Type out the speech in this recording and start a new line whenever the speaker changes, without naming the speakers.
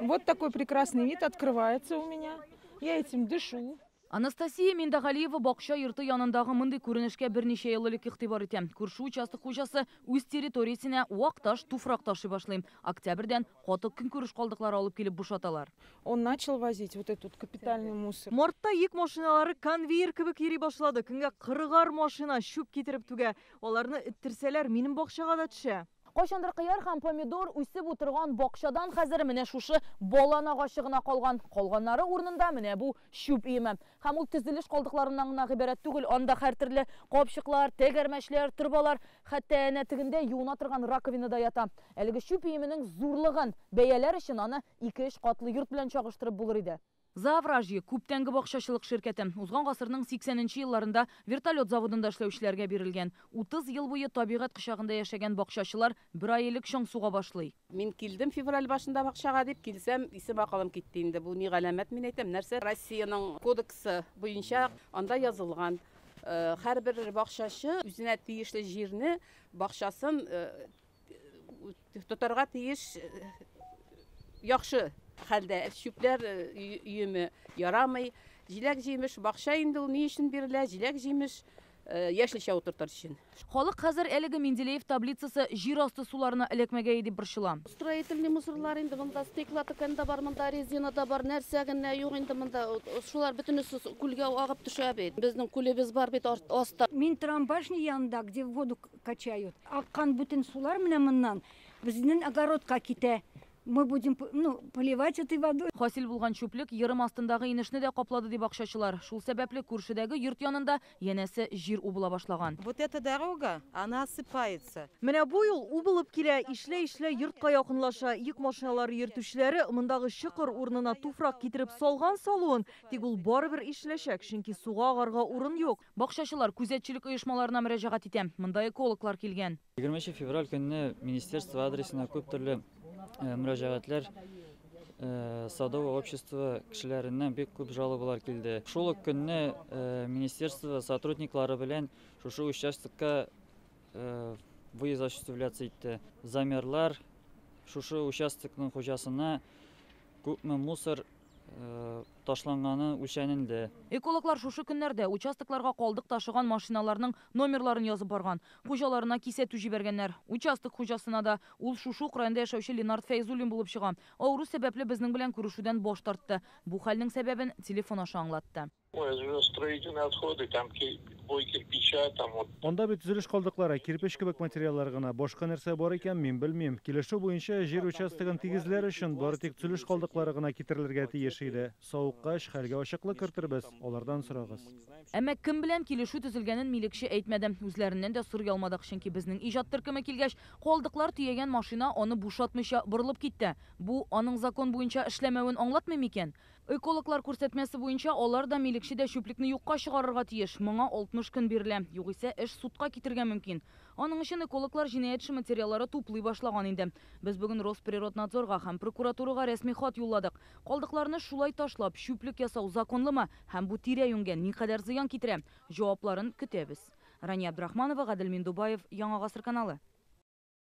Вот такой прекрасный вид открывается у меня. Я этим дышу.
Анастасия Миндагалиева бакча йорты янындагы мондый күренешкә берничә ел элек игътибар итә. Күрше участок хуҗасы үз территориясенә вак таш, туфрак ташый башлый. Октябрьдән каты көнкүреш калдыклары алып килеп бушаталар.
Он начал возить вот этот капитальный мусор.
Мартта йөк машиналары конвейер кебек йөри башлады. Көнгә 40 машина чүп китереп түгә. Аларны эттерсәләр, минем бакчага да төшә.
Кайчандыр кыяр һәм помидор үсеп утырган бакчадан хәзер менә шушы балан агачы гына калган. Калганнары урынында менә бу чүп өеме. Һәм ул төзелеш калдыкларыннан гына гыйбарәт түгел. Анда һәртөрле капчыклар, тәгәрмәчләр, торбалар, хәтта әнә тегендә юына торган раковина да ята. Әлеге чүп өеменең зурлыгын бәяләр өчен аны 2-3 катлы йорт белән чагыштырып булыр иде. Заовражье күптәнге бакчачылык ширкәте. Узган гасырның 80-нче елларында вертолет заводында эшләүчеләргә бирелгән. 30 ел буе табигать кочагында яшәгән бакчачылар бер ай элек чаң суга башлый.
Мин килдем февраль башында бакчага дип, килсәм, исем акылым китте инде. Бу ни галәмәт, мин әйтәм, нәрсә? Россиянең кодексы буенча анда язылган. Һәрбер бакчачы үзенә тиешле җирне, бакчасын тотарга тиеш яхшы хәлдә. Чүпләр өеме ярамый. Җиләк-җимеш, бакча инде ул ни өчен бирелә? Җиләк-җимеш яшелчә утыртыр өчен.
Халык хәзер әлеге Менделеев таблицасы җир асты суларына эләкмәгәе дип борчыла.
Строительный мусорлар инде монда, стеклотокан да бар, монда резина да бар, нәрсә генә юк инде монда. Шулар бөтенесе күлгә агып төшә бит. Безнең күлебез бар бит аста.
Мин торам башня янында, где воду качают. Аккан бөтен сулар менә моннан безнең огородка китә. Мы будем, поливать этой водой.
Хасил булган чүплек ерым астындагы инешне дә каплады дип бакчачылар. Шул сәбәпле күршедәге йорт янында янәсе җир убыла башлаган.
Вот эта дорога, она осыпается.
Менә бу юл убылып килә, ишлә-ишлә йортка якынлаша. Йөк машиналары йөртүчеләре мондагы чокыр урынына туфрак китереп салган салуын, тик ул барыбер ишеләчәк, чөнки суга агарга урын юк.
Бакчачылар күзәтчелек оешмаларына мөрәҗәгать итә. Монда экологлар килгән.
20 февраль көнне министерство адресына күп төрле мөрәҗәгатьләр садовое общество кешеләреннән бик күп жалобалар килде. Шул ук көнне министерство сотрудниклары белән шушы участокка выезд осуществляться итте. Замерлар шушы участокның хуҗасына күпме мусор ташланганы үлчәнелде.
Экологлар шушы көннәрдә участокларга калдык ташыган машиналарның номерларын язып барган. Хуҗаларына кисәтү җибәргәннәр. Участок хуҗасына да ул шушы ук районда яшәүче Ленард Фәйзуллин булып чыга. Авыру сәбәпле безнең белән күрешүдән баш тартты. Бу хәлнең сәбәбен телефон аша аңлатты.
Строительные отходы, там бой кирпича, там вот.
Анда бит төзелеш калдыклары, кирпеч кебек материаллар гына, башка нәрсә бар икән, мин белмим. Килешү буенча җир участогын тигезләр өчен бары тик төзелеш калдыклары гына китерелергә тиеш иде. Савыккач, хәлгә ачыклык кертербез, алардан сорагыз.
Әмма кем белән килешү төзелгәнен милекче әйтмәде. Үзләреннән дә сорый алмадык, чөнки безнең иҗат төркеме килгәч, калдыклар төягән машина аны бушатмыйча борылып китте. Бу аның закон буенча эшләмәвен аңлатмый микән? Экологлар күрсәтмәсе буенча алар да милекче дә чүплекне юкка чыгарырга тиеш. Моңа 60 көн бирелә. Югыйсә эш судка китергә мөмкин. Аның өчен экологлар җинаять эше материаллары туплый башлаган инде. Без бүген Росприроднадзорга һәм прокуратурага рәсми хат юлладык. Калдыкларны шулай ташлап, чүплек ясау законлымы һәм бу тирә-юньгә никадәр зыян китерә? Җавапларын көтәбез. Рания Абдрахманова, Гадел Миндубаев, Яңа Гасыр каналы.